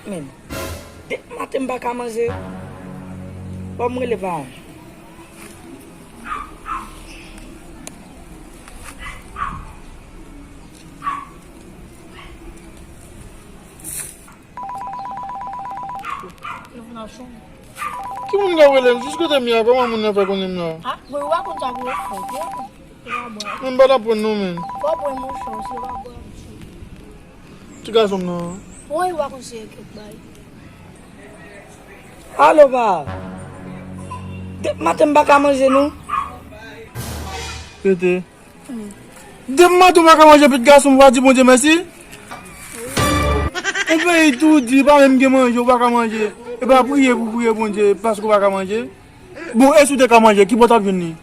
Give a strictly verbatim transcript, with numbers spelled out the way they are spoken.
Menm. Depi maten m pa ka manje. Fò m rele paran m. Ki moun k ap rele m? Jis kote m ye a, kòman moun nan fè konnen m la? Ah, bon, ou pa konn sa pou yo fè, ok? Ou pa bwè. Mwen m pa t ap pran non, menm. Fò bwè, monchè, si ou pa bwè, monchè. Ti gason m nan. Woy, ou pa konn se kèk bagay. Alo, pa. Depi maten m pa ka manje, non. Rete. Depi maten ou pa ka manje, pitit gason m, ou pa di Bondye mèsi? Yon peyi tou di, pa menm gen manje, ou pa ka manje. E pa priye pou priye Bondye, paske ou pa ka manje. Bon, e si w te ka manje, ki bò w t ap jwenn li?